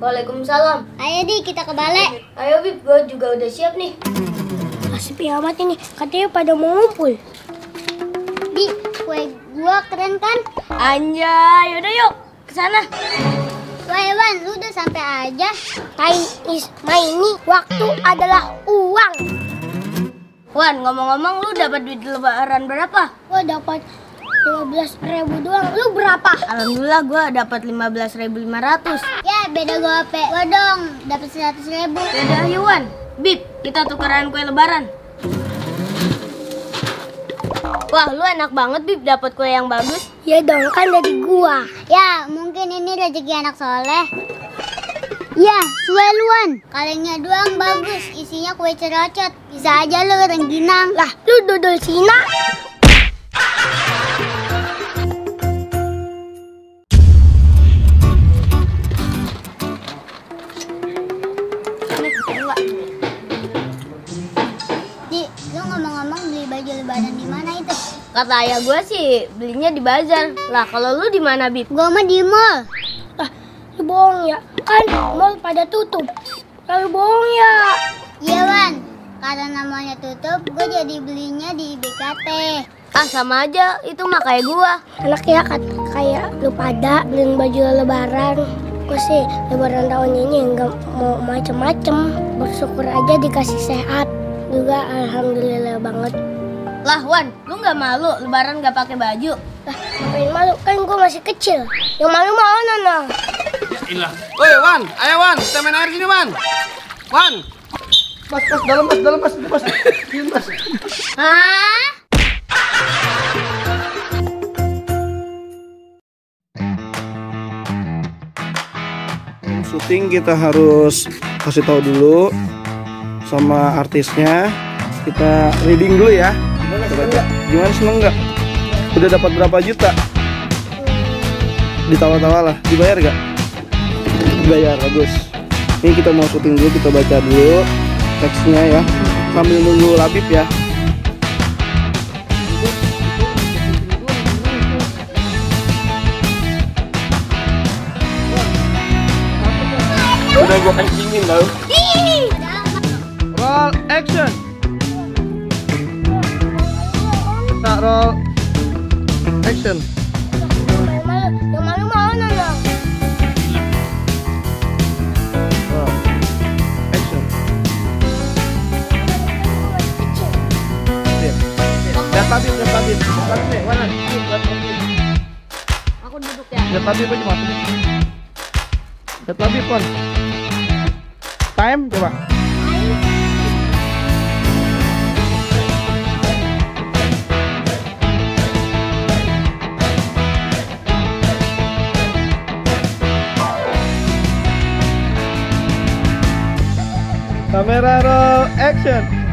Waalaikumsalam. Ayo Di, kita ke balai. Ayo Bib, gue juga udah siap nih. Asik amat ini, katanya pada mau ngumpul. Di, kue gua keren kan? Anjay, yaudah yuk, kesana. Wah Wan, lu udah sampai aja. Ini waktu adalah uang. Wan, ngomong-ngomong lu dapat duit lebaran berapa? Gua dapat 15.000 doang. Lu berapa? Alhamdulillah gue dapat 15.500. Ya, beda gope. Gua dong, dapat 100.000. Yaudah ayo Wan, Bib, kita tukeran kue lebaran. Wah, lu enak banget Bib dapat kue yang bagus. Ya dong, kan dari gua. Ya, mungkin ini rezeki anak soleh. Ya, sueluan. Kalengnya doang bagus, isinya kue cerocot. Bisa aja lu rengginang. Lah, lu dodol Cina? Di, lu ngomong-ngomong beli baju lebaran di mana itu? Kata ayah gue sih belinya di bazar. Lah kalau lu di mana Bib? Gua mah di mall. Lah, lu bohong ya? Kan mall pada tutup. Lalu bohong ya? Iya Wan, karena namanya tutup, gue jadi belinya di BKT. Ah sama aja, itu mah kayak gua. Enak ya kan, kayak lu pada beliin baju lebaran. Gue sih lebaran tahun ini nggak mau macem-macem. Bersyukur aja dikasih sehat. Juga alhamdulillah banget. Lah Wan, lu nggak malu lebaran nggak pakai baju? Lah, ngapain malu? Kan gue masih kecil. Yang malu mau Nana. Ya ilah. Woi Wan, ayo Wan, kita main air sini Wan. Wan. Mas, dalam mas. Sini mas. Hah? Syuting kita harus kasih tahu dulu sama artisnya. Kita reading dulu ya. Gimana, seneng nggak? Udah dapat berapa juta? Ditawa-tawa lah. Dibayar nggak? Dibayar, bagus. Ini kita mau syuting dulu, kita baca dulu teksnya ya. Sambil nunggu Labib ya. Udah gua kencingin tau. Roll action. Tak roll action. Yang malu mau Nana. Roll action. Lihat Labib nih, mana? Aku duduk ya. Lihat Labib aja mas. Lihat Labib Pon. Time coba. Kamera roll action.